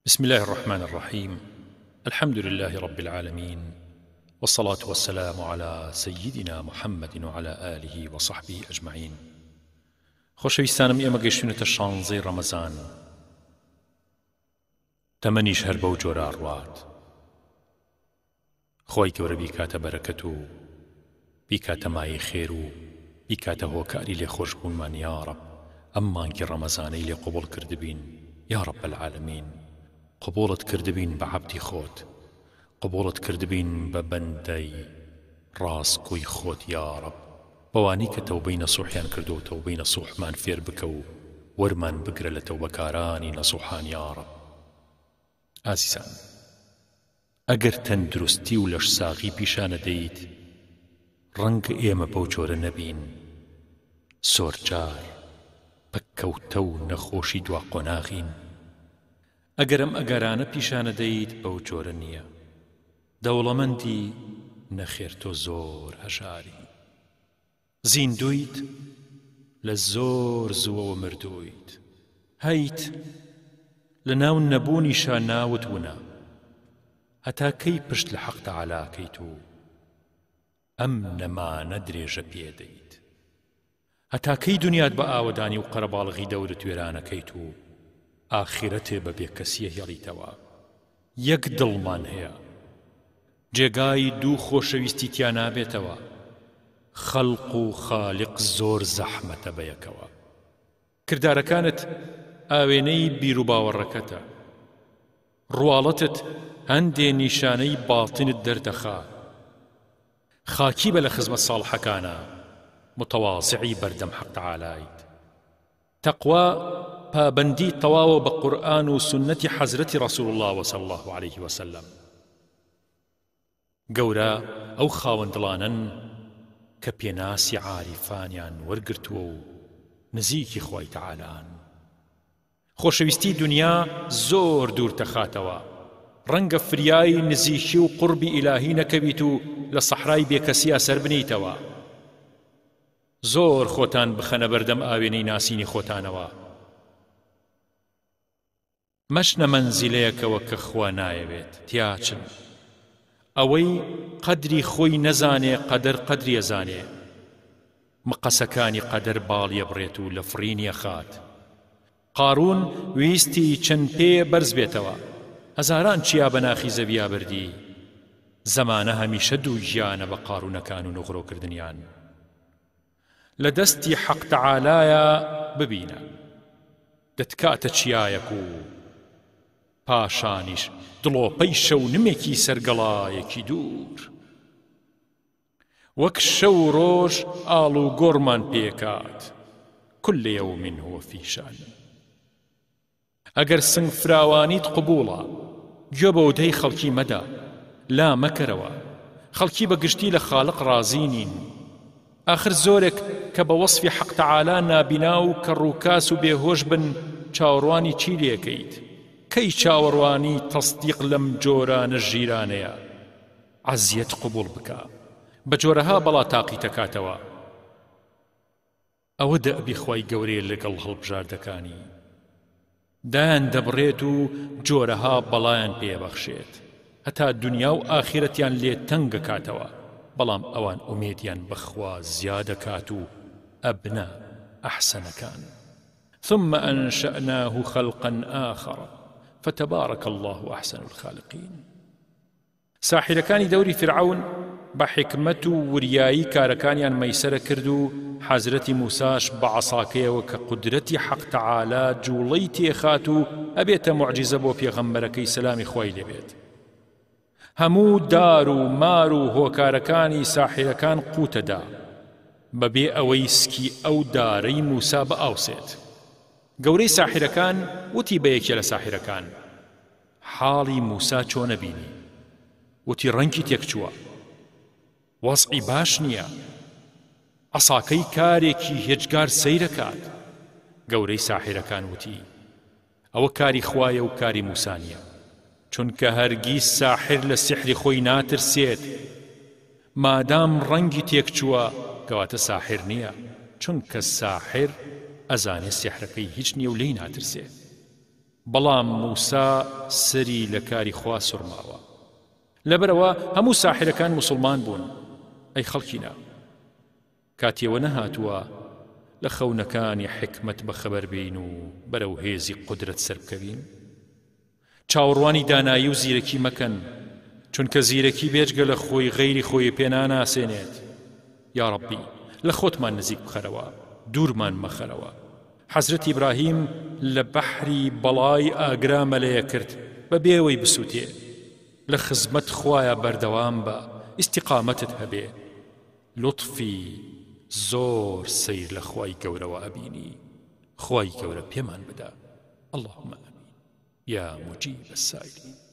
بسم الله الرحمن الرحیم الحمد لله رب العالمین والصلاة والسلام على سيدنا محمد وعلى آله وصحبه أجمعين خۆشەویستانم ئێمە گەشتونەتە شانزەی ڕەمەزان تەمەنیش هەر بەو جۆرە ئەڕوات خوای گەورە بیکاتە بەرەکەت و بیکاتە مایەی خێر و بیکاتە هۆکاری لێخۆشبوونمان یاڕەب ئەم مانگی ڕەمەزانەی لێ قبوڵ کردبین یاڕب العالمین قبوڵت کردبین بە عەبدی خۆت قبوڵت کردبین بە بەندەی ڕاستگۆی خۆت یاڕەب بەوانەی کە تەوبەی نەسوحیان کردووە تەوبەی نەسوحمان فێر بکە و وەرمان بگرە لە تەوبەکارانی نەسوحان یاڕەب ئازیزان ئەگەر تەندروستی و لەشساغی پیشانەدەیت ڕەنگە ئێمە بەو جۆرە نەبین، زۆرجار پەککەوتە و نەخۆشی دوا قۆناغین، ئەگەر ئەم ئەگەرانە پیشانەدەیت بەو جۆرە نییە، دەوڵەمەندی نەخێر تۆ زۆر هەژاری. زیندوویت لە زۆر زووەوە مردوویت هەیت لە ناو نەبوونیشا ناوت ونە هەتا کەی پشت لە حەق تەعالا ئەکەیت و ئەم نەمانە درێژە پێ دەیت هەتا کەی دنیات بە ئاوەدانی و قەرەباڵغی دەورت وێرانەکەیت و ئاخیرەتێ بە بێکەسیە هێڵیتەوە یەک دڵمان هەیە جێگای دوو خۆشەویستی تیا نابێتەوە خەلق و خالق زۆر زەحمەتە بەیەکەوە کردارەکانت ئاوێنەی بیروباوەڕەکەتە ڕواڵەتت هەندێ نیشانەی باتنت دەردەخا خاکی بە لە خزمەت ساڵحەکانا متواضعی بەردەم حەق تەعالایت. تەقوا پابەندی تەواوە بە قورئان و سوننەتی حەزرەتی ڕەسول اللە صلی اللە علیه وسلم. گەورە ئەو خاوەن دڵانەن کە پێناسی عاریفانیان وەرگرتووە و نزیکی خوای تەعالان. خۆشەویستی دونیا زۆر دوورتەخاتەوە، ڕەنگە فریای نزیکی و قوربی ئیلاهی نەکەویت و لە سەحرای بێکەسیا سەربنێیتەوە. زۆر خۆتان بخەنە بەردەم ئاوێنەی ناسینی خۆتانەوە. مەچنە مەنزیلەیەکەوە کە خوا نایەوێت تیاچن. ئەوەی قەدری خۆی نەزانێ قەدەر قەدری ئەزانێ. مقەسەکانی قەدەر باڵی ئەبڕێت و لە فڕینی ئەخات. قارون ویستی چەند پێ بەرز بێتەوە. هەزاران چیا بە ناخی زەویا بردی. زەمانە هەمیشە دووگیانە بە قارونەکان و نغرۆکردنیان. لە دەستی حەق تەعالایا ببینە. دەتکاتە چیایەک و پاشانیش دڵۆپەی شەونمێکی سەر گەڵایەکی دوور. وەک شەو و ڕۆژ ئاڵوگۆڕمان پێکات، کل یوم هو فی شان. ئەگەر سنگ فراوانیت قبوڵە، گوێ بە وتەی خەڵکی مەدە، لا مەکەرەوە، خەڵکی بە گشتی لە خالق ڕازی نین. ئاخر زۆرێک کە بە وەسفی حەق تەعالا نابینا و کەڕوکاس و بێهۆش بن چاوەڕوانی چی لێکەیت؟ کەی چاوەڕوانی تەسدیق لەم جۆرانە ژیرانەیە؟ عەزیەت قبوڵ بکە بە جۆرەها بەڵا تاقیتەکاتەوە ئەوە دەئبی خوای گەورەیە لەگەڵ هەڵبژاردەکانی دایان دەبڕێت و جۆرەها بەڵایان پێ ئەبەخشێت هەتا دونیا و ئاخیرەتیان لێ تەنگەکاتەوە بەڵام ئەوان ئومێدیان بەخوا زیادەکات و ئەبنە ئەحسەنەکان ثم انشأناه خلقا آخر فتبارک اللە احسن الخالقین. ساحیرەکانی دەوری فیرعەون بە حیکمەت و وریایی کارەکانیان مەیسەرە کرد و حەزرەتی موساش بە عەساکەیەوە کە قودرەتی حەق تەعالا جوڵەی تێخات و ئەبێتە موعجیزە بۆ پێغەمبەرەکەی سەلامی خوای لێ بێت هەموو دار و مار و هۆکارەکانی ساحیرەکان قوتەدا بەبێ ئەوەی سکی ئەو دارەی موسا بئاوسێت گەورەی ساحیرەکان وتی بە یەکێ لە ساحیرەکان حاڵی موسا چۆنە بینی وتی ڕەنگی تێکچووە وەزعی باش نییە عەساکەی کارێکی هێجگار سەیرەکات گەورەی ساحیرەکان وتی ئەوە کاری خوایە و کاری موسا نییە چونکە هەرگیز ساحر لە سیحری خۆی ناترسێت مادام ڕەنگی تێکچووە کەواتە ساحر نییە چونکە ساحر ئەزانێ سیحرەکەی هیچ نییە و لێی ناترسێ. بەڵام موسا سەری لە کاری خوا سوڕماوە لەبەرئەوە هەموو ساحرەکان موسڵمان بوون ئەی خەڵکینە کاتی ئەوە نەهاتووە لە خەونەکانی حیکمەت بەخەبەر بێین و بەرەو هێزی قودرەت سەربکەوین؟ چاوەڕوانی دانایی و زیرەکی مەکەن چونکە زیرەکی بێجگە لە خۆی غەیری خۆی پێ ناناسێنێت یاڕەبی لە خۆتمان نزیک بخەرەوە دوورمان مەخەرەوە حەزرەتی ئیبراهیم لە بەحری بەڵای ئاگرا مەلەیە کرد بە بێوەی بسووتێ لە خزمەت خوایا بەردەوام بە ئیستیقامەتت هەبێ لوتفی زۆر سەیر لە خوای گەورەوە ئەبینی خوای گەورە پێمان بدا اللهم آمین یا مجیب السائلین.